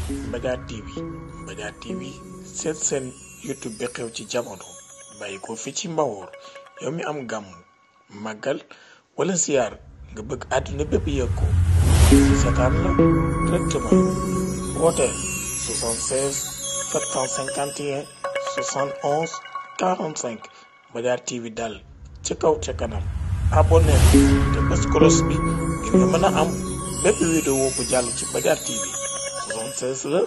Mbadiar TV Mbadiar TV seen YouTube bi xew ci jamono bàyyi ko fi ci Mbawoor yow mi am gàmm màggal wala siyaar nga bëgg àdduna bépp yëg ko seetaan la directement wooteel 76 751 71 45 Mbadiar TV daal ci kaw ca kanam abonné te bés cloche bi ngir nga mën a am bépp vidéo bu jàll ci Mbadiar TV 76 la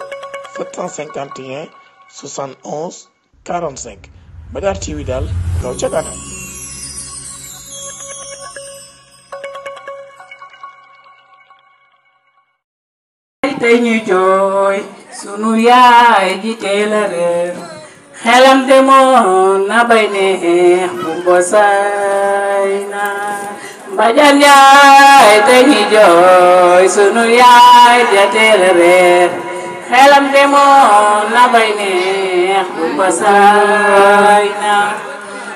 751 71 45 Mbadiar TV daal kaw ca kanam. tey ñuy jooy sunu yaay ji teel a réer xelam demoon na bay neex bu mbosaay na Mbadiar yaay tey ñuy jooy sunu yaay ji teel a réer xelam demoon na bay neex bu mbosaay na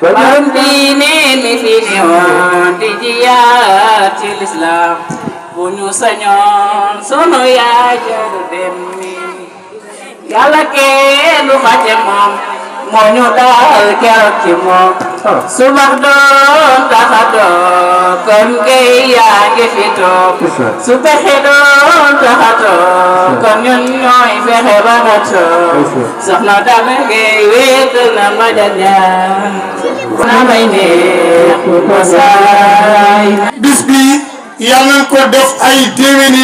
borom diine mi fi newoon di jiyaat ci lislaam bu ñu sañoon sunu yaay jaru dem mi yàlla kenn du xace moom moo ñu daal keroog ci moom subax doon taxa doon kon ngay yaa ngi fi toog su pexe doon taxa toog kon ñun ñooy fexe ba nga toog soxna dama ngay wéet na Mbadiar na may neex ko saay bis bi yàlla na ko def ay déwéni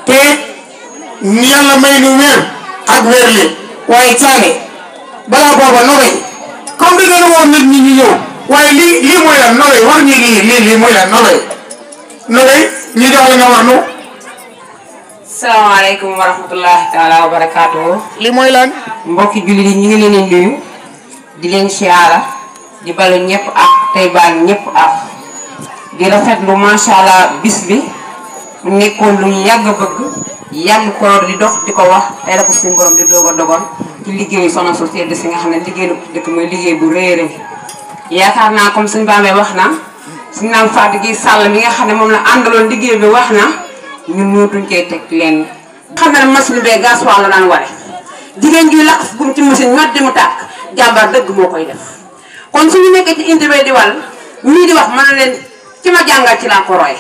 te yàlla may nu wér ak wér li waaye caane balaa booba nogay comme da ngeen woon nit ñi ñu ñëw waaye lii mooy lan nogay wax ñi lii mooy lan nogay ñu jox la nga wax nu. salaamaaleykum wa rahmatullahi taala wa barakaatu. lii mooy lan. mbokki jullit yi ñu ngi leen di nuyu di leen siyaara di balu ñëpp ak tey baal ñëpp ak di rafetlu macha allah bis bi mu nekkoon lu ñu yàgg bëgg yàgg ko di dox di ko wax tey la ko suñu borom di doog a dogal ci liggéeyu soxna su tedd si nga xam ne liggéey lu dëkk mooy liggéey bu rëy a rëy yaakaar naa comme suñu baamee wax na suñu naan Fatou gi Sall mi nga xam ne moom la àndaloon liggéey bi wax na ñun ñootuñ koy teg leen. xam na ne machine bee gasoil la daan ware jigéen juy lakk gum ci machine ñot di mu tàkk jàmbaar dëgg moo koy def kon suñu nekkee ci interview di wàll ñii di wax mën na leen ci ma jàngal ci laa ko roy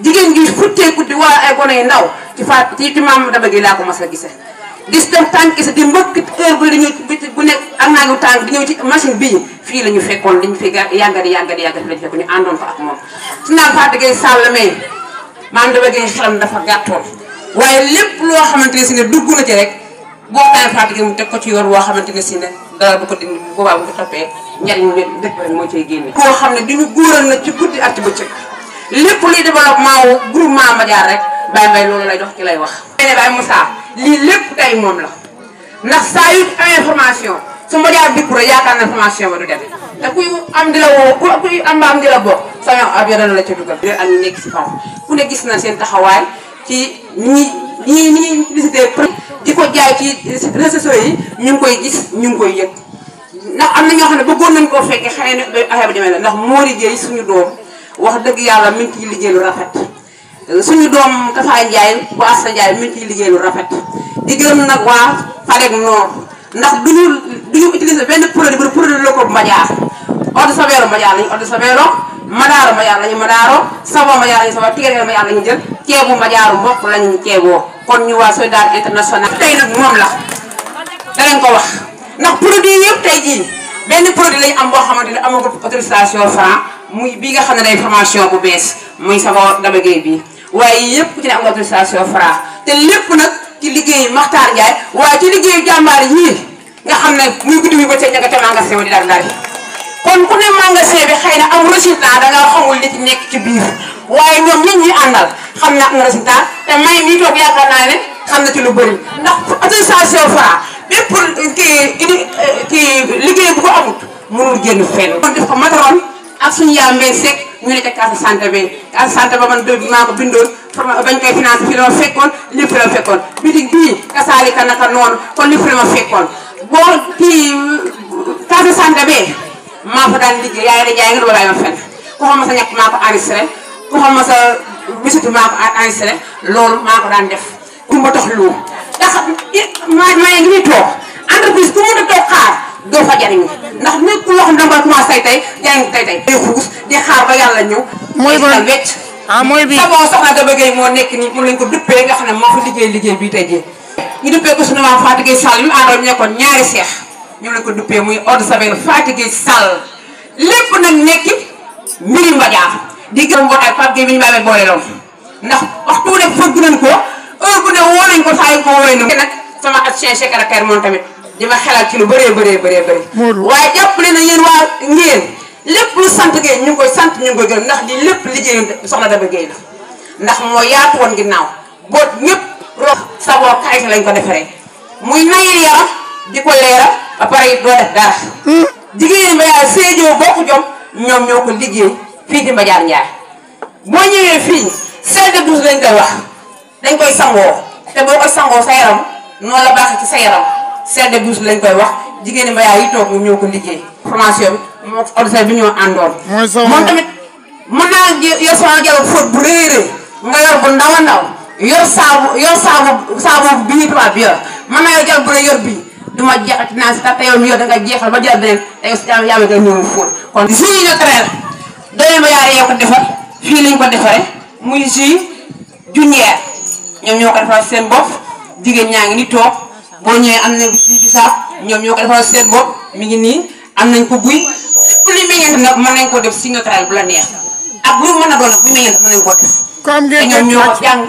jigéen gi futteeku di wala ay gone yu ndaw ci maam dama gi laa ko mas a gise dis dem tànk sa di mbëkk heure bu dañu bu nekk ak naagu tànk di ñëw ci machine bii fii la ñu fekkoon liñ fi yàggadi lañu fekk ñu àndoon fa ak moom su naan Fatou Gueye Sall mais maam dama gi xelam dafa gàttoon waaye lépp loo xamante ne si ne dugg na ci rek boo taan Fatou Gueye mu teg ko ci yoon woo xamante ne si ne dara bu ko dindi bu boobaa bu ko toppee njariñ dëkk rek moo cay génne koo xam ne diñu góoral na ci guddi ak ci bëccëg lépp luy développement wu groupement Mbadiar rek Baye Mbaye loolu lay dox ci lay wax. ne Baye Moussa lii lépp tey moom la ndax saa yu information su Mbadiar dikku rek yaakaar na information ba du dem te kuy am di la woo kuy am ba am di la bokk sa yoon ab dana la ca dugal. ak ñu nekk si kaw ku ne gis na seen taxawaay ci ñi visité di ko jaay ci réseaux sociaux yi ñu ngi koy gis ñu ngi koy yëg ndax am na ñoo xam ne bëggoon nañ koo fekkee xëy na affaire bi demee la ndax moo liggéey suñu doom. wax dëgg yàlla mi ngi ciy liggéey lu rafet suñu doom Tafa Ndiaye bu Assa Ndiaye mi ngi ciy liggéey lu rafet di gërëm nag waa Fadeg Nord ndax duñu utiliser benn produit bu produit local bu Mbadiar eau de Javel Mbadiar lañu eau de Javel Madaro Mbadiar lañu Madaro savon Mbadiar lañu savon Tigre Mbadiar lañu jël ceebu Mbadiar mbokk lañu ceeboo kon ñu waa Solidarité Internationale tey nag moom la danañ ko wax ndax produit yëpp tey jii benn produit lañu am boo xamante ne amagul autorisation franc muy bii nga xam ne day formation bu bees muy sama Daba Gueye bii waaye yëpp ku ci ne am nga autorisation Fra te lépp nag ci liggéeyu Makhtar Ndiaye waaye ci liggéeyu jàmbaar yii nga xam ne muy guddi muy bëccëg ña nga ca magasin bi di daal daal kon ku ne magasin bi xëy na am résultat da nga xamul li ci nekk ci biir waaye ñoom ñi ñuy àndal xam na am na résultat te may mii toog yaakaar naa ne xam na ci lu bëri ndax autorisation Fra bépp kii liggéey bu ko amut mënul génn fenn. kon def ko mataroon ak suñu yaa mbay sekk ñu ne ca case santé bi case santé ba man maa ko bindoon bañ koy financé fi la ma fekkoon lépp fi la ma fekkoon bitig bii kasaalika naka noonu kon lépp fi la ma fekkoon boo kii case santé bee maa fa daan liggéey yaay da jaay nga dama bàyyi ma fenn ku xam ma sa ñàkk maa ko enregistré ku xam ma sa bisitu maa ko enregistré loolu maa ko daan def ma tax lu ndax maa ngi nii toog entreprise ku mën a toog xaar doo fa jariñu ndax nekk loo xam ne danga commencé tey jariñ tey day xuus di xaar ba yàlla ñëw mooy ban wecc mooy bi sabon soxna Daba Gueye moo nekk nii mu lañ ko duppee nga xam ne moo fa liggéey bii tey jii ñu duppee ko suñu maam Fatou Gueye Sall yu àndoon ñu nekkoon ñaari seex ñu lañ ko duppee muy eau de Javel Fatou Gueye Sall lépp nag nekki mbiri Mbadiar di gërëm mbootaay Pape Gueye bi ñu baamee boole loon ndax waxtu wu nekk fëgg nañ ko heure bu ne woo nañ ko saa yu ko woowee na nag sama ancien secrétaire moom tamit di ma xelal ci lu bëree waaye jàppale na yéen waa ngeen lépp lu sant Gueye ñu ngi koy sant ñu ngi koy gërëm ndax di lépp liggéeyu soxna Daba Gueye la ndax moo yaatu woon ginnaaw boot ñëpp rob saboo karité lañ ko defaree muy nayil yaram di ko leeral ba pare doo def dara jigéen Mbadiar Sédhiou bokk jom ñoom ñoo ko liggéey fii di Mbadiar Ndiaye boo ñëwee fii sel de douche lañ koy wax dañ koy sangoo te boo koy sangoo sa yaram noonu la baaxee ci sa yaram sel de douche lañ koy wax jigéen Mbadiar yi toog ñoom ñoo ko liggéey formation bi moo ordinaire bi ñoo àndoon moom tamit mën naa yor sama jalo fóot bu réeré nga yor bu ndaw a ndaw yor saabu bii tubaab bi yor mën naa yor jal bu ne yor bii duma jeexal ci naan si tax te yow mi yor danga jeexal ba jël beneen te yow si yaa ma koy ñëw fóot kon jus naturel doole Mbadiar yee ko defar fii lañ ko defaree muy jus junière ñoom ñoo ko defal seen bopp jigéen ñaa ngi ni toog boo ñëwee am nañ ci bisaab ñoom ñoo ko defal seen bopp mi ngi nii am nañ ko buy li meññeent nag mën nañ ko def si naturel bu la neex ak lu mën a doon nag bu meññeent mën nañ ko def te ñoom ñoo ko jàng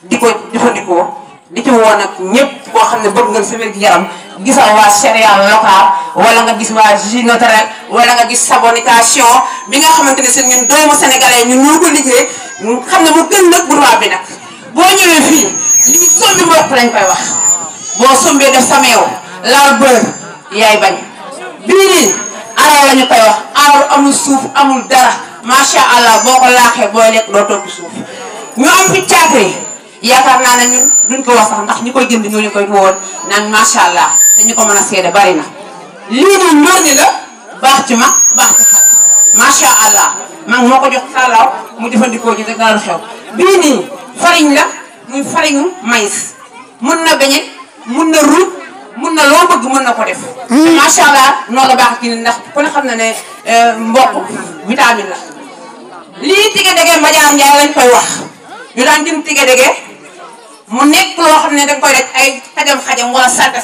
di ko jëfandikoo di ci woon nag ñëpp koo xam ne bëgg nga sa wér-gu-yaram gisal waa céréale locale wala nga gis waa jus naturel wala nga gis sabonisation bi nga xamante ne seen ñun doomu sénégalais ñun ñoo ko liggéey xam ne mu gën nag bourgeois bi nag boo ñëwee fii lii sombi mboq lañ koy wax boo sombee def sa meew laal beurre yaay bañ bii nii araw lañu koy wax araw amul suuf amul dara macha allah boo ko laaxee booy lekk doo topp suuf ñu am fi caakri yaakaar naa ne ñun duñ ko wax sax ndax ñi koy jënd ñoo ñu koy woon naan macha allah te ñu ko mën a seede bari na lii nii ñor ni la baax ci mag baax ci xar macha allah mag moo ko jox sàllaaw mu jëfandikoo ci te dara xew bii nii farine la muy farine maïs mun na beñe mun na ruuj mun na loo bëgg mun na ko def te macha allah noonu la baax ci ni ndax ku ne xam na ne mboq vitamine la lii tige dege Mbadiar Ndiaye lañ koy wax ñu daan jëm tige dege mu nekk loo xam ne danga koy def ay xajam-xajam wala salte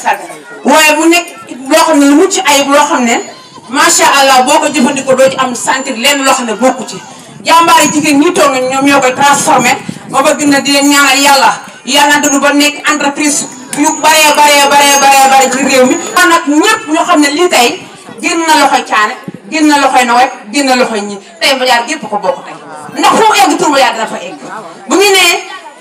waaye mu nekk loo xam ne lu mucc ayib loo xam ne macha allah boo ko jëfandikoo doo ci am sentir lenn loo xam ne bokku ci jàmbaar yi jigéen ñi toog ñoom ñoo koy transformé ba bëgg na di leen ñaanal yàlla na dund ba nekk entreprise yu bare ci réew mi kon nag ñëpp ñoo xam ne lii tey génn na loxoy caane génn na loxoy nawet génn na loxoy ñi tey Mbadiar gépp ko bokk tey ndax fu mu egg tur Mbadiar dina fa egg bu ñu nee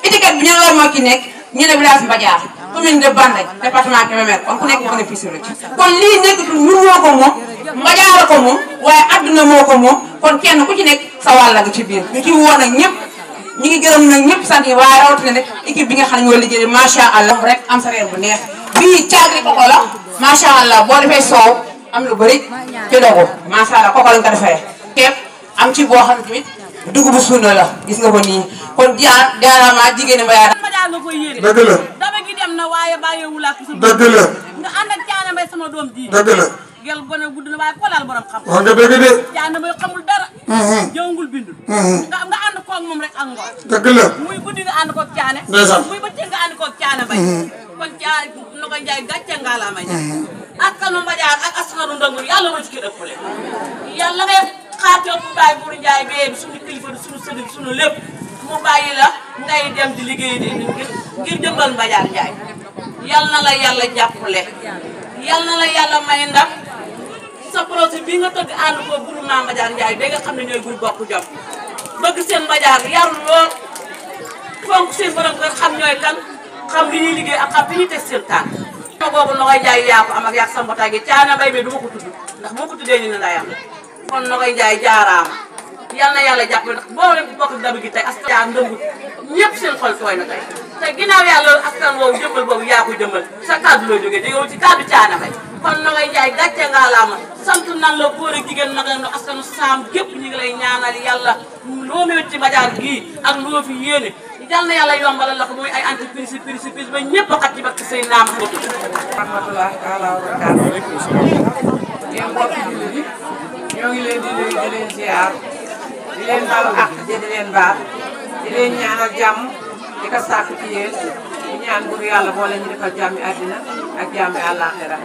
étiquette bi ñu war moo ci nekk ñu ne village Mbadiar commune de Banday département Kébémer kon ku nekk bénéficié la ci kon lii nekkatul ñun moo ko moom Mbadiar ko moom waaye adduna moo ko moom kon kenn ku ci nekk sa wàll nga ci biir ñu ci woon nag ñëpp ñu ngi gërëm nag ñëpp sant yi waaye rawatina nag équipe bi nga xam ne ñoo liggéey macha allah rek am sa reer bu neex bii caagri koko la macha allah boo defee soow am lu bëri ci dogu macha allah koko lañ ko defee teeb am ci boo xam ne tamit dugubu suuna la gis nga ko nii kon jaaraama jigéen Mbadiar dëgg la Daba gi dem na waaye bàyyiwul ak sa dëgg la nga ànd ak Caane Mbay sama doom ji dëgg la gel gone gudd na waaye ko laal borom xam wax nga dëgg de Caane Mbay xamul dara jëwngul bindul nga ànd koog moom rek ak ngor dëgg la muy guddi nga ànd koog Caane ndeysaan muy bëccëg nga ànd koog Caane Mbay kon Caane no ko Njaay gàcce nga la may askanu Mbadiar ak askanu Ndongur yàlla ma ci kii ëppale yàlla ngay xaatoo bu bàyyi Buur Njaay bee suñu kilifa suñu sëriñ suñu lépp mu bàyyi la ngay dem di liggéey di ngir jëmbal Mbadiar Ndiaye yal na la yàlla jàppale yal na la yàlla may ndam sa projet bii nga tëgg ànd ko groupement Mbadiar Ndiaye ba nga xam ne ñooy groupe bokk jom bëgg seen Mbadiar yaru lool fonk seen borom kër xam ñooy kan xam li ñuy liggéey ak xam fi ñuy teg seen tànk ma googu Nogoy Ndiaye yaa ko am ak yaa sa mbootaay gi Caane Mbay mi du ma ko tudd ndax moo ko tuddee ñu ne ndayam kon Nogoy Ndiaye jaaraama yal na yàlla jàppale ndax boo leen bokk Daba gi tey askan Ndongur ñëpp seen xol tooy na tey te ginnaaw yàlla askan woowu jëmbal boobu yaa ko jëmbal sa kàddu loo jógee di yow ci kàddu Caane Mbay kon Nogoy Ndiaye gàcce nga laama sant nan la góor ak jigéen nag no askanu saam gépp ñu ngi lay ñaanal yàlla loo mewet ci Mbadiar gii ak loo fi yéene jàll na yàlla yombalal la ko muy ay entreprise ba ñëpp a xaj ci bakk sëy naam rahmatullahi taala wa barakaatu yéen mbokki jullit yi ñoo ngi leen di nuyu di leen ziar di leen baal àq di leen baal di leen ñaanal jàmm di ko sàkku ci yéen di ñaan buur yàlla boole ñu defal jàmmi àddina ak jàmmi àllaaxira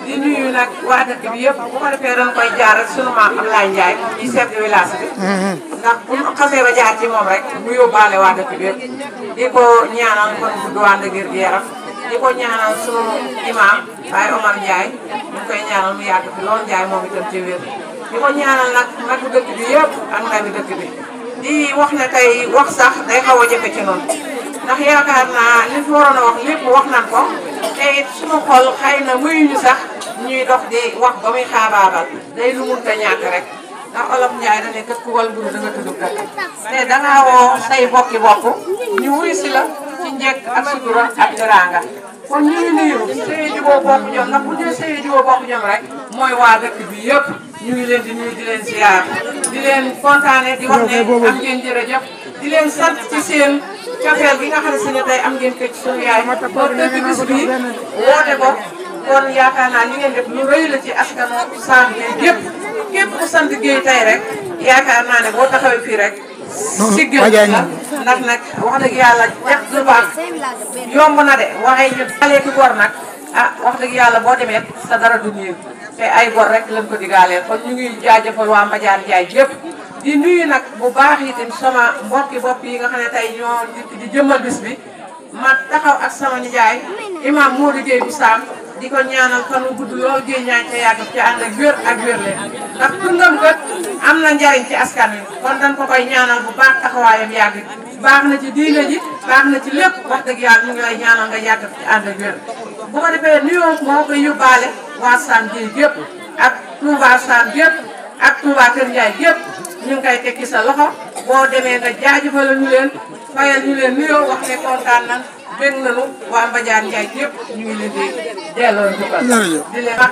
di nuyu nag waa dëkk bi yëpp bu ko defee dañ koy jaar rek sunu maam Ablaye Ndiaye ci chef de village bi ndax bu ñu xasee ba jaar ci moom rek mu yóbbaale waa dëkk bi yëpp di ko ñaanal kon bu duwaan ak yaram di ko ñaanal sunu imam Baye Omar Ndiaye ñu koy ñaanal mu yàgg fi loolu Ndiaye moom itam ci wér di ko ñaanal nag magu dëkk bi yëpp ak ndawi dëkk bi di wax ne tey wax sax day xaw a jafe ci noonu ndax yaakaar naa li fi waroon a wax lépp wax nan ko te it sunu xol xëy na muyuñu sax ñuy dox di wax ba muy xaabaabal day lu mun ta ñàkk rek ndax olof Ndiaye da ne kat ku wal mburu da nga tudd dëkk te dangaa woo say bokki bopp ñu wuy si la ci njëkk ak sutura ak teraanga kon ñu ngi nuyu sëy juboo bokk jom ndax bu ñu sëy juboo bokk jom rek mooy waa dëkk bi yëpp ñu ngi leen di nuyu di leen ziar di leen kontaane di wax ne am ngeen jërëjëf di leen sant ci seen cofeel gi nga xam ne si ne tey am ngeen ko ci sunu yaay kon dëkk bis bi woote ko kon yaakaar naa li ngeen def lu rëy la ci askanu Sam Gueye gépp képp ku sant Gueye tey rek yaakaar naa ne boo taxawee fii rek siggal la ndax nag wax dëgg yàlla def lu baax yomb na de waaye ñu dalee ki gor nag ah wax dëgg yàlla boo demee sa dara du néew te ay gor rek lañ ko digaaleel kon ñu ngi jaajëfal waa Mbadiar Ndiaye yëpp di nuyu nag bu baax itam sama mbokki bopp yi nga xam ne tey ñoo di jëmmal bis bi ma taxaw ak sama nijaay imam Modou Gueye bu Sam di ko ñaanal fan wu gudd lool Gueye ñaan ca yàgg ci ànd ak wér ak wér leen ndax dundam kat am na njariñ ci askan wi kon dañ ko koy ñaanal bu baax taxawaayam yàgg baax na ci diine ji baax na ci lépp wax dëgg yàlla ñu ngi lay ñaanal nga yàgg ci ànd ak wér bu ko defee nuyoo moo koy yóbbaale waa Sam Gueye gépp ak Touba Sam gépp ak Touba Kër Ndiaye gépp ñu ngi koy teg ci sa loxo boo demee nga jaajëfal ñu leen fayal ñu leen nuyoo wax ne kontaan nan bég nañu waa Mbadiar Ndiaye yëpp ñu ngi leen di delloo njukkal di leen wax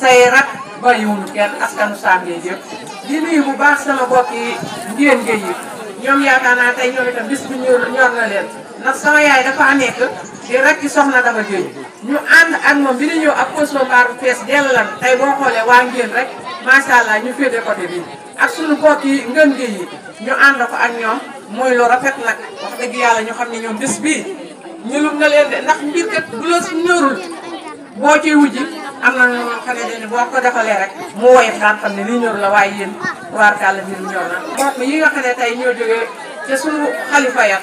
say rak bàyyiwuñu kenn askanu Sam Gueye yëpp di nuyu bu baax sama bokki Ndiène Gueye yi ñoom yaakaar naa tey ñoom itam bis bi ñor na leen ndax sama yaay dafa nekk di rek ci soxna dafa Gueye ñu ànd ak moom bi di ñëw ak poso mbaar bu fees dell lan tey boo xoolee waa Ndiène rek macha allah ñu féete côté bi ak suñu bokki Ngën Gueye yi ñu ànd ko ak ñoom mooy lu rafet nag wax dëgg yàlla ñu xam ne ñoom bis bii ñulum na leen de ndax mbir kat bu la si ñorul boo ciy wujji am na ñoo xam ne boo ko defalee rek mu woyof daan xam ne lii ñor la waaye yéen waarkàlla mbir ñor na mbokk yi nga xam ne tey ñoo jógee ca suñu xalifa ya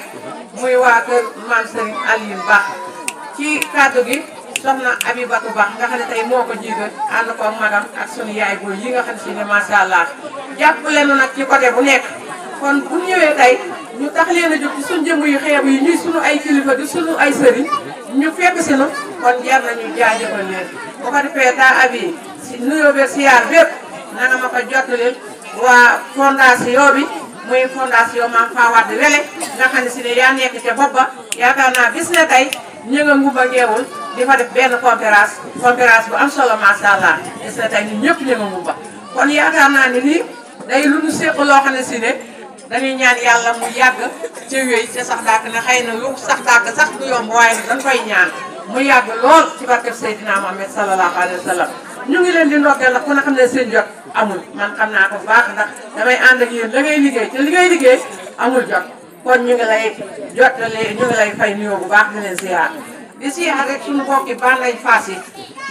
muy waa kër Mame Serigne Aliou Ba ci kàddu gi soxna Abibatu Ba nga xam ne tey moo ko jiite ànd ko magam ak sunu yaay booy yi nga xam ne si ne macha allah jàppale nu nag ci côté bu nekk kon bu ñëwee tey ñu tax leen a jóg ci suñu jëmm yu xeebu yi ñuy sunu ay kilifa di sunu ay sëriñ ñu fekk si nu kon jar nañu jaajëfal leen bu ko defee taa abi si nuyoo be siyaar bépp na nga ma ko jottali waa fondation bi muy fondation Mame Fawade Wele nga xam ne si ne yaa nekk ca bopp ba yaakaar naa bis ne tey ñu nga ngumba ngeewul di fa def benn conférence bu am solo macha allah bis ne tey ñun ñëpp ñu nga ngumba kon yaakaar naa ne nii day lu ñu séq loo xam ne si ne dañuy ñaan yàlla mu yàgg ci wéy ca sax dàkk ne xëy na lu sax dàkk sax du yomb waaye nag dañ koy ñaan mu yàgg lool ci barkeb Seydina Muhammad sallallahu alayhi wa sallam ñu ngi leen di ndokkeel nag ku ne xam ne seen jot amul man xam naa ko baax ndax damay ànd ak yéen la ngay liggéey te li ngay liggéey amul jot kon ñu ngi lay jottale ñu ngi lay fay nuyoo bu baax di leen ziar di ziar rek suñu bokki Banday Fass yi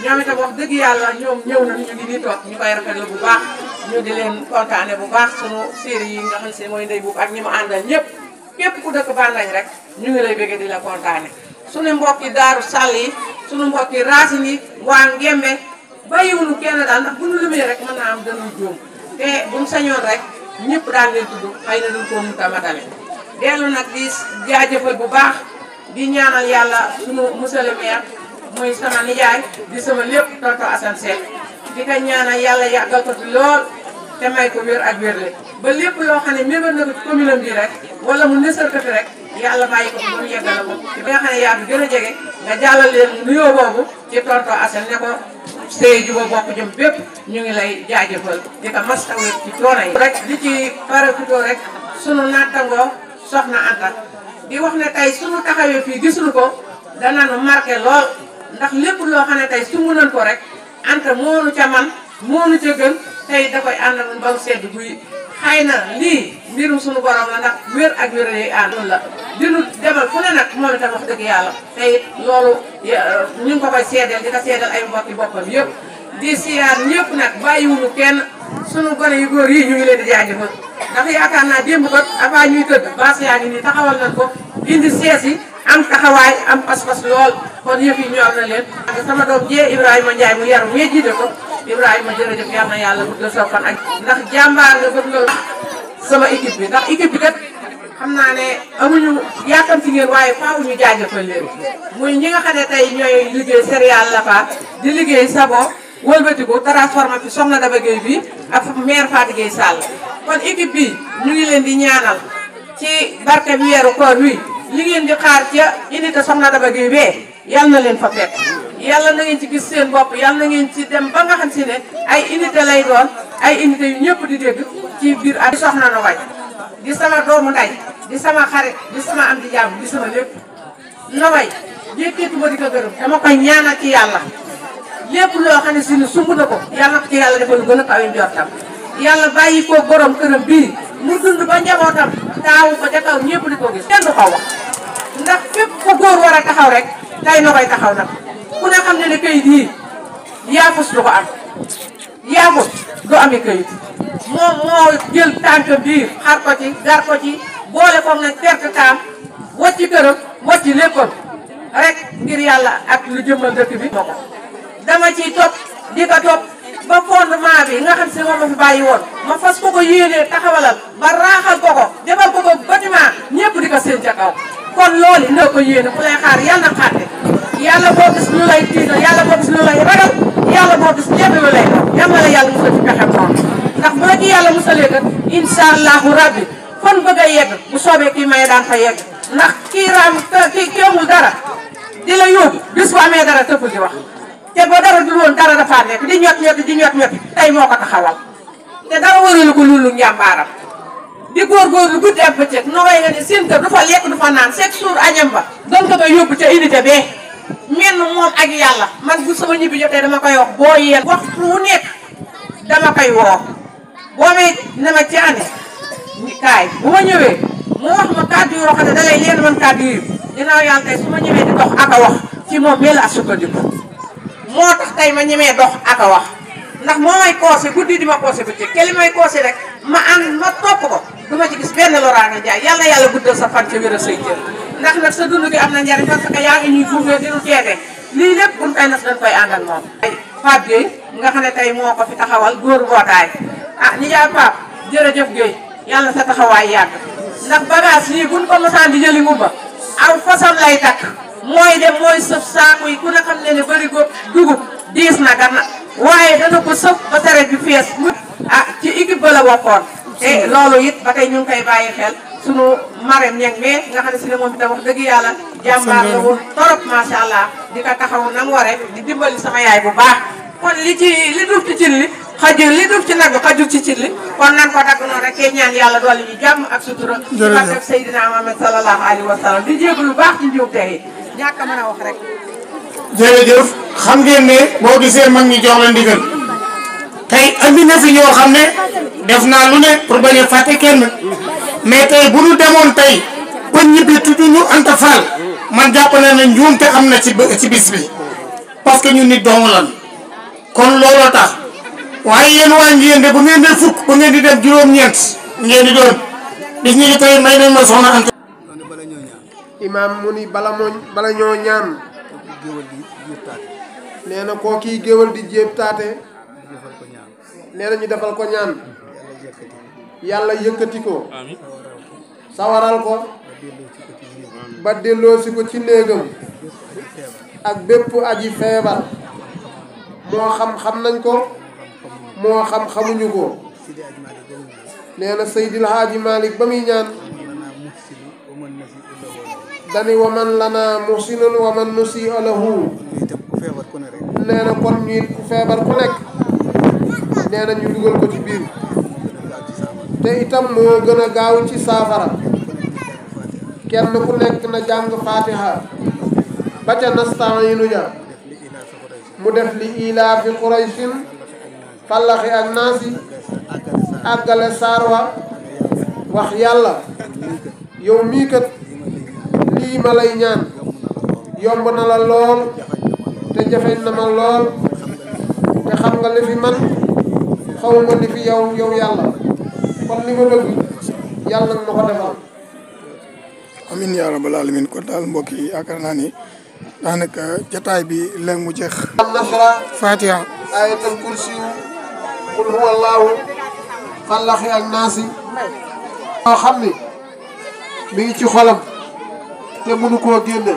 ñoom itam wax dëgg yàlla ñoom ñëw nañ ñu ngi nii toog ñu koy rafetlu bu baax ñu di leen kontaane bu baax sunu série yi nga xam si mooy ndey buub ak ñi ma àndal ñëpp képp ku dëkk Bandañ rek ñu ngi lay bëgg di la kontaane suñu mbokki Daaru Sall yi suñu mbokki Racine yi waa Ngembe bàyyiwuñu kenn daal ndax bu ñu limee rek mën naa am dañuy jóom te buñ sañoon rek ñëpp daal leen tudd xëy na duñ ko mun a matale dellu nag di jaajëfal bu baax di ñaanal yàlla sunu monsieur le maire muy sama nijaay di sama lépp tonton Assane Seck di ko ñaanal yàlla yàggal ko fi lool te may ko wér ak wérle ba lépp loo xam ne mébal na ko ci commune bi rek wala mu nësal ko fi rek yàlla bàyyi ko fi mu yeggale ko ci bi nga xam ne yaa fi gën a jege nga jàllal leen nuyoo boobu ci tonton Assane ne ko sëy juba bokk jëm bépp ñu ngi lay jaajëfal di ko mastawet ci coono yi rek di ci parafito rek sunu nattangoo soxna Anta di wax ne tey suñu taxawee fii gisuñu ko dana nu marqué lool ndax lépp loo xam ne tey su mënoon ko rek Anta moonu ca man moonu ca gën tey da koy ànd ak ba mu sedd guy xëy na lii mbirum suñu borom la ndax wér ak wér yi ànd la dinu demal fu ne nag moom itam wax dëgg yàlla tey loolu ñu ngi ko koy seedeel di ko seedeel ay mbokki boppam yëpp di siyaar ñëpp nag bàyyiwuñu kenn sunu gone yu góor yi ñu ngi leen di jaajëfal ndax yaakaar naa démb kat avant ñuy tëdd baas yaa ngi nii taxawal nañ ko indi sees yi am taxawaay am pas-pas lool kon yëf yi ñor na leen. sama doom jee Ibrahima Ndiaye mu yaru ñee jiite ko Ibrahima jërëjëf yal na yàlla guddal sa fan ak ndax jàmbaar nga bëgg nga sama équipe bi ndax équipe bi kat xam naa ne amuñu yaakaar ci ngeen waaye faaw ñu jaajëfal leen muy ñi nga xam ne tey ñooy liggéey céréale la fa di liggéey sabo wëlbatiku transformé fi soxna Daba Gueye bi ak maire Fatou Gueye Sall kon équipe bi ñu ngi leen di ñaanal ci barke bi weeru koor wi li ngeen di xaar ca unité soxna Daba Gueye bee yal na leen fa fekk yàlla na ngeen ci gis seen bopp yal na ngeen ci dem ba nga xam si ne ay unité lay doon ay unité yu ñëpp di dégg ci biir ak soxna Nogay di sama doomu nday di sama xarit di sama am di jàmm di sama lépp Nogay jékkeetuma di ko gërëm dama koy ñaanal ci yàlla lépp loo xam ne si ne sumb na ko yàlla ko ci yàlla defal lu gën a kawe njortam yàlla bàyyi ko borom këram bii mu dund ba njabootam taawu ko ca kaw ñëpp di ko gis kenn du ko wax ndax fépp ko góor war a taxaw rek tey Nogay taxaw nag ku ne xam ne ne kayit yii yaafus du ko am yaafus du amee kayit moom moo jël tànk bii xar ko ci gar ko ci boole ko nag perte taam wacci këram wacci léppam rek ngir yàlla ak lu jëmmal dëkk bi moo ko dama ciy topp di ko topp ba fondement bi nga xam si moom ma fi bàyyi woon ma fas ko ko yéenee taxawalal ba raaxal ko ko defal ko ko bâtiment ñëpp di ko seen ca kaw kon loolu na ko yéene ku lay xaar yàlla na xaarte yàlla boo gis lu lay tiital yàlla boo gis lu lay ragal yàlla boo gis lépp lu lay yal na la yàlla musal ci pexem noonu ndax bu la ci yàlla musalee kat incha allahu rabbi fan bëgg a yegg bu soobee kii maye daan fa yegg ndax kii raam kii amul dara di la yóbbu bis bu amee dara tëppul di wax te ba dara dul woon dara dafa nekk di ñot ñot tey moo ko taxawal te dara waralu ko loolu njàmbaaram di góorgóorlu guddi ak bëccëg Nogay nga ne seen kër du fa lekk du fa naan chaque jour añam ba doon ko koy yóbbu ca unité bee menn moom ak yàlla man bu sama ñibbi jotee dama koy wax boo yeel waxtu wu nekk dama koy woo boo may ne ma caane kaay bu ma ñëwee mu wax ma kàddu yoo xam ne da lay leen man kàddu yi ginnaaw yàlla tey su ma ñëwee di dox ak a wax ci moom mel ak sukkandiku moo tax tey ma ñemee dox ak a wax ndax moo may koose guddi di ma koose bëccëg te li may koose rek ma ànd ma topp ko du ma ci gis benn loraange jaay yàlla yàlla guddal sa fan ca wér a say cër ndax nag sa dund gi am na njariñ parce que yaa ngi ñuy gunge di ñu teete lii lépp buñ koy nas dañ koy ànd ak moom. Pape Gueye nga xam ne tey moo ko fi taxawal góor mbootaay ah ni jaay Pape jërëjëf Gueye yàlla sa taxawaay yàgg ndax bagage lii buñ ko mosaan di jëli ngumba aw fasam lay takk mooy dem mooy sëf saako yi ku ne xam ne ne bëri ko dugub diis na ganna waaye dana ko sëf ba saret bi fees ah ci équipe ba la bokkoon te loolu it ba tey ñu ngi koy bàyyi xel sunu marem ñeg mais nga xam ne si ne moom itam wax dëgg yàlla jàmbaar la woon torop macha allah di ko taxaw na mu waree di dimbali sama yaay bu baax kon li duuf ci cin li xajul li duuf ci nag bi xajul ci cin li kon nan ko dagg noonu rek kee ñaan yàlla dolli ñu jàmm ak sutura ci barkeb Seydina Muhammad sallallahu alayhi wa sallam di jéegu lu baax ci njuum tey ñàkk a mën a wax rek jërëjëf xam ngeen ne boo gisee mag ñi jox la ndigal tey andi na fi ñoo xam ne def naa lu ne pour bañ a fàtte kenn mais tey bu ñu demoon tey ba ñibbi tudd ñu Anta Fall man jàpp na ne njuumte am na ci bis bi parce que ñun nit dong lan kon looloo tax waaye yéen waa Ngéyeen de bu ngeen di fukk ba ngeen di dem juróom-ñeent ngeen di doon bis ñi tey may nañ ma soxna Anta. imaam mu ni bala ñoo ñaan nee na koo kii géwal di jéeb taate nee na ñu defal ko ñaan yàlla yëkkati ko sawaral ko ba delloosi ko ci néegam ak bépp aji feebar moo xam nañ ko moo xam xamuñu ko nee na Seydil Haaji Malick ba muy ñaan dani wa man lana muhsinun wa man nusi alahu nee na kon ñuy ku feebar ku nekk nee na ñu dugal ko ci biir te itam moo gën a gaaw ci saafara kenn ku nekk na jàng fatiha ba ca nasta'iinu ja mu def li ilaafi quraysin fallaxi ak naasi àggale saarwa wax yàlla yow mii kat lii ma lay ñaan yomb na la lool te jafeñ na ma lool te xam nga li fi man xaw ma li fi yow yàlla kon li ma bëgg yàlla na ma ko defal. amin yaa rabbal alamin kon daal mbokk yi yaakaar naa ni daanaka jataay bi léegi mu jeex. am nasra fatiha ayatul kursi qul huwa allahu fallaxi ak naasi loo xam ni mi ngi ci xolam te mënu koo génne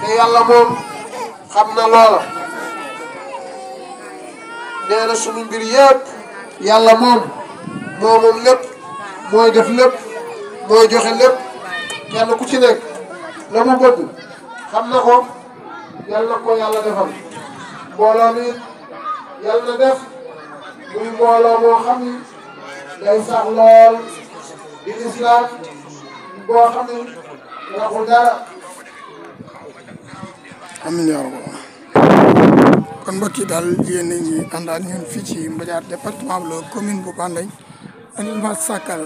te yàlla moom xam na loola nee na sunu mbir yëpp yàlla moom lépp mooy def lépp mooy joxe lépp kenn ku ci nekk la mu bëgg xam na ko yàlla na ko yàlla defal mbooloo mi yàlla na def muy mbooloo moo xam ni day sax lool di islam boo xam ni waxul dara. amin yaa rabbal kon mbokk yi daal yéen a ngi àndaat ñun fii ci Mbadiar département bu commune bu Bandañ andilma sàkkal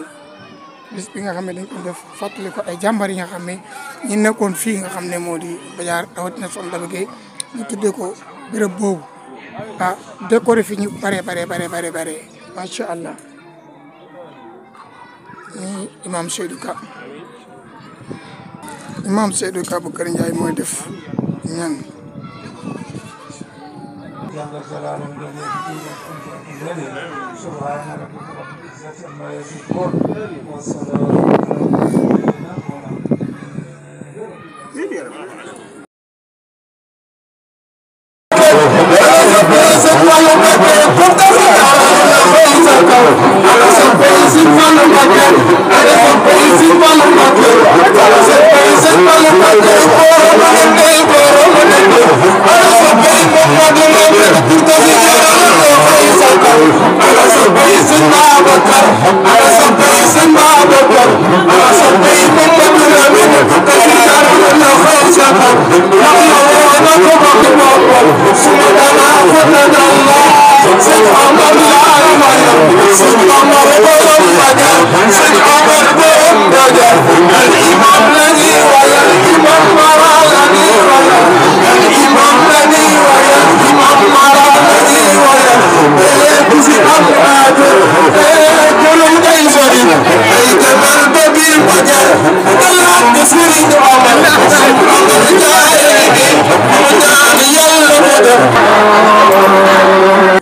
bis bi nga xam ne dañ ko def fàttali ko ay jàmbar yi nga xam ne ñi nekkoon fii nga xam ne moo di Mbadiar rawatina Soxna Daba Gueye ñu tuddee ko béréb boobu décoré fi ñu bare macha allah ni imam Seydou Ka bu Kër Ndiaye mooy def ñaan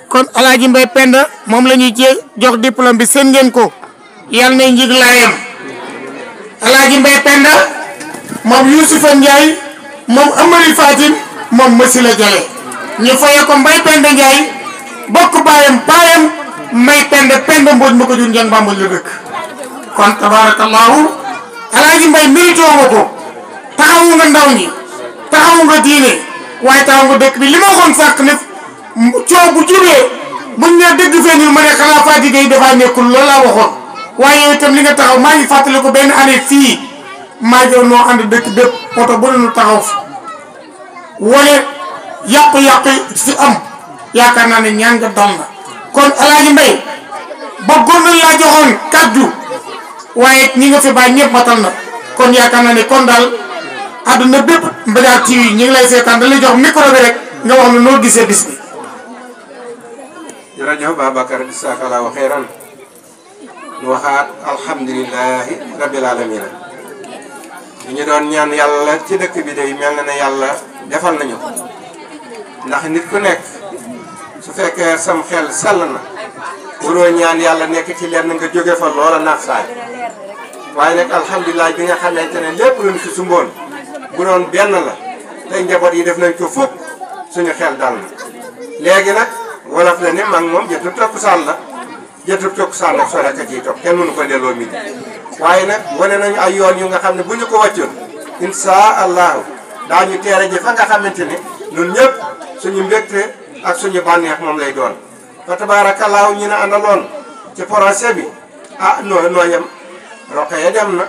kon Alaaji Mbay Penda moom la ñuy jox diplôme bi seen ngeen ko yàlla na njig laayam Alaaji Mbay Penda moom Youssoufa Ndiaye moom Amari Fatim moom Masila Jale ñu faye ko Mbay Penda Ndiaye bokk baayam paayam Mbay Penda Mbodj ma ko jur njàng Bambal la dëkk kon tabarakallahu Alaaji Mbay mérito nga ko taxawu nga ndaw ñi taxawu nga diine waaye taxawu nga dëkk bi li ma waxoon sàkk ne coow bu jubee buñ ne dëgg fee nii ma ne xanaa Fatick Gueye dafaa nekkul loolu laa waxoon waaye yow itam li nga taxaw maa ngi fàttali ko benn année fii maa ngi noo ànd dëkk bépp oto bu nu taxaw fi wala yàqu-yàqu si am yaakaar naa ne ñaan nga dal na kon Alaaji Mbay bëggoon nañ laa joxoon kaddu waaye ñi nga fi bàyyi ñëpp matal na kon yaakaar naa ne kon daal àdduna bépp Mbadiar TV ñi ngi lay seetaan da lay jox micro bi rek nga wax ne noo gisee bis bi. jërëjëf Babacar jazakallahu xeyran ñu waxaat alhamdulilahi rabbil alamin ñu doon ñaan yàlla ci dëkk bi day mel na ne yàlla defal nañu ko ndax nit ku nekk su fekkee sam xel sell na waroo ñaan yàlla nekk ci lenn nga jóge fa loola naax saay waaye nag alhamdulilah bi nga xamante ne lépp luñ fi sumboon bu doon benn la tey njaboot yi def nañ ko fukk suñu xel dal na léegi nag wolof la ne mag moom jëtub takkusaan la jëtub takkusaan nag soo rekk ciy topp kenn mënu ko delloo midi waaye nag wane nañu ay yoon yu nga xam ne bu ñu ko wàccoon insha allahu daañu teere ji fa nga xamante ne ñun ñëpp suñu mbégte ak suñu bànneex moom lay doon fa tabaarakallaahu ñu ne àndaloon ci projet bi ah noo yem roqe ya dem na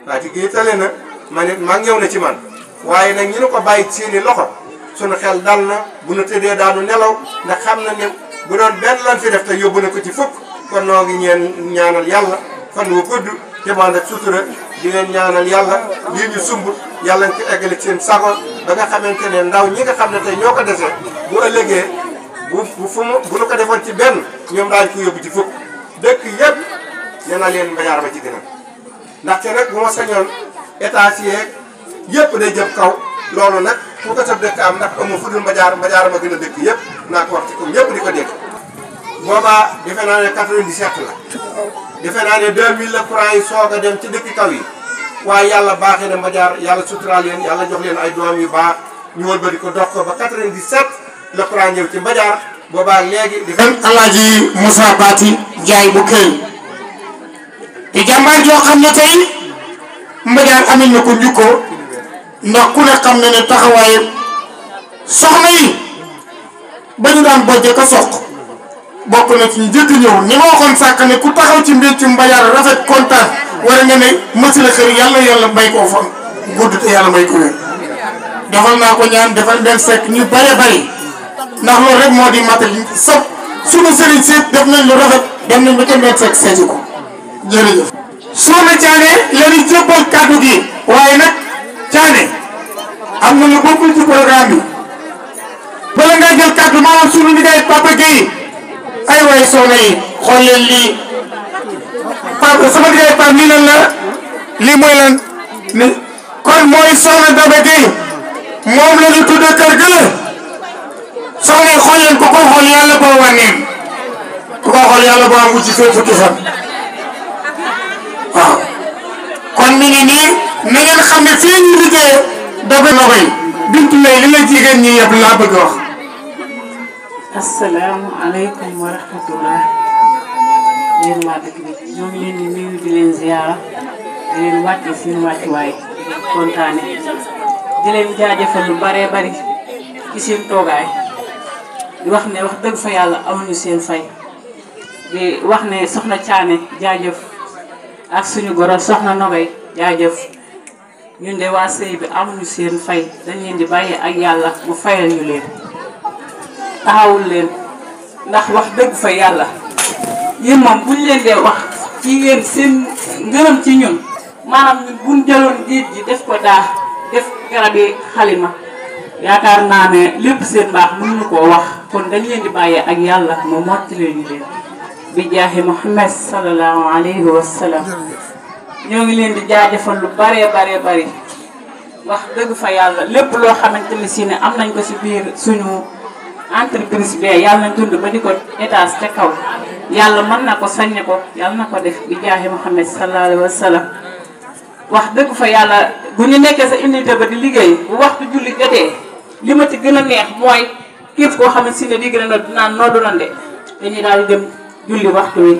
Fatick Gueye tale na man it maa ñëw na ci man waaye nag ñu ne ko bàyyi seeni loxo sunu xel dal na bu nu tëddee daanu nelaw ndax xam na ne bu doon benn lan fi def te yóbbu na ko ci fukk kon noo ngi ñaanal yàlla fan wu gudd te man ak sutura di leen ñaanal yàlla lii ñu sumb yàlla nga ko eggale seen sago ba nga xamante ne ndaw ñi nga xam ne tey ñoo ko dese bu ëllëgee bu nu ko defoon ci benn ñoom daañu ko yóbbu ci fukk dëkk yëpp nee na leen Mbadiar ba ci gën a ndaxte nag bu ma sañoon état si yeeg yëpp day jëm kaw loolu nag fu ko sa dëkk am ndax amu fu dul Mbadiar ma gën a dëkk yëpp naa ko wax ci comme ñëpp di ko dégg boobaa defe naa ne 97 la defe naa ne 2000 la courant yi soog a dem ci dëkk kaw yi waaye yàlla baaxee na Mbadiar yàlla suturaal leen yàlla jox leen ay doom yu baax ñu wëlbati ko dox ko ba 97 la courant ñëw ci Mbadiar boobaa léegi di Alaaji Moussa Bati Jaay bu këy te jàmbaar joo xam ne tey Mbadiar amee na ko njukkoo ndax ku ne xam ne ne taxawaaye soxna yi ba ñu daan bojje ko soq bokk na ci njëkk ñëw ni ma waxoon sàkk ne ku taxaw ci mbir ci Mbadiar rafet kontaan war nga ne mësi la xër yàlla may koo fan gudd te yàlla may ko wér defal naa ko ñaan defal leen sekk ñu bare bari ndax loolu rek moo di matal sab sunu sëriñ si def nañ lu rafet dem nañ ba ca mbedd sekk seeti ko jërëjëf Soxna Thiané la ñu jébbal kàddu gi waaye nag Thiané am na lu bokkul ci programme bi bala ngaa jël kàddu maanaam sunu liggéey Papa Gueye ay way soxna yi xool leen lii Papa sama liggéey Papa lii lan la lii mooy lan ni kon mooy Soxna Daba Gueye moom la ñu tuddee kër ga la soxna yi xool leen ku ko xool yàlla boo wànneen ku ko xool yàlla boo am ci fee fukki fan waaw kon mi ngi nii na ngeen xam ne fii ñu liggéey Daba Nogoy Bintu Lay li la jigéen ñi yëpp laa bëgg wax. asalaamaaleykum wa rahmatullah yéen waa dëkk bi ñoo ngi leen di nuyu di leen ziyaara di leen wàcce seen wàccuwaay kontaane di leen jaajëfal lu baree bari ci seen toogaay di wax ne wax dëgg fa yàlla amuñu seen fay di wax ne Soxna Thiané jaajëf ak suñu goro Soxna Nogoy jaajëf ñun de waa sëy bi amuñu seen fay dañ leen di bàyyi ak yàlla mu fayal ñu leen taxawul leen ndax wax dëgg fa yàlla yéen moom buñ leen dee wax ci yéen seen ngërëm ci ñun maanaam ñun buñ jëloon géej gi def ko daa def garab yi xalima yaakaar naa ne lépp seen baax mënuñu koo wax kon dañ leen di bàyyi ak yàlla mu mottali ñu leen bi jaahi Muhammad sallallahu alayhi wa sallam ñoo ngi leen di jaajëfal lu baree bari wax dëgg fa yàlla lépp loo xamante ne si ne am nañ ko si biir suñu entreprise bi yàlla nañ dund ba di ko étage ca kaw yàlla mën na ko sañ ko yàlla na ko def bi jaahi Muhammad sallallahu alayhi wa sallam wax dëgg fa yàlla bu ñu nekkee sa unité ba di liggéey bu waxtu julli jotee li ma ci gën a neex mooy képp koo xam ne si ne di gën a naan noo dunande dañuy daal di dem julli waxtu wi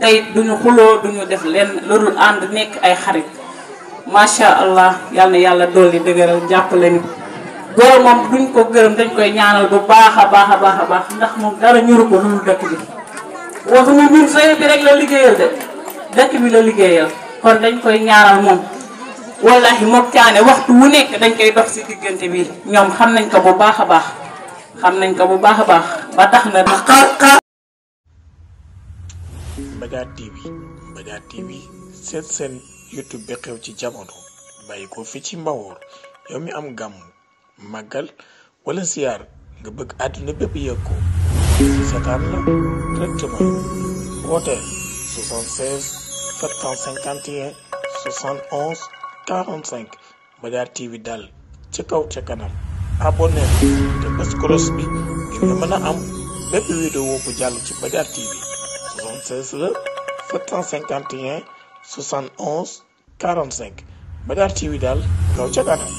tey duñu xuloo duñu def leen loolu ànd nekk ay xarit macha allah yal na yàlla dolli dëgëral jàppale ñu góor moom duñ ko gërëm dañ koy ñaanal bu baax a baax ndax moom dara ñuru ko loolu dëkk bi waxuñu ñun sëy bi rek la liggéeyal de dëkk bi la liggéeyal kon dañ koy ñaanal moom wallahi moom Thiané waxtu wu nekk dañ koy dox si diggante bi ñoom xam nañ ko bu baax a baax ba tax na Mbadiar TV seet seen YouTube bi xew ci jamono bàyyi ko fi ci Mbawoor yow mi am gàmm màggal wala siyaar nga bëgg àdduna bépp yëg ko seetaan la directement wooteel 76 751 71 45 Mbadiar TV daal ci kaw ca kanam abonné te bés cloche bi ngir nga mën a am bépp vidéo bu jàll ci Mbadiar TV 76 la 751 71 45 Mbadiar TV daal kaw ca kanam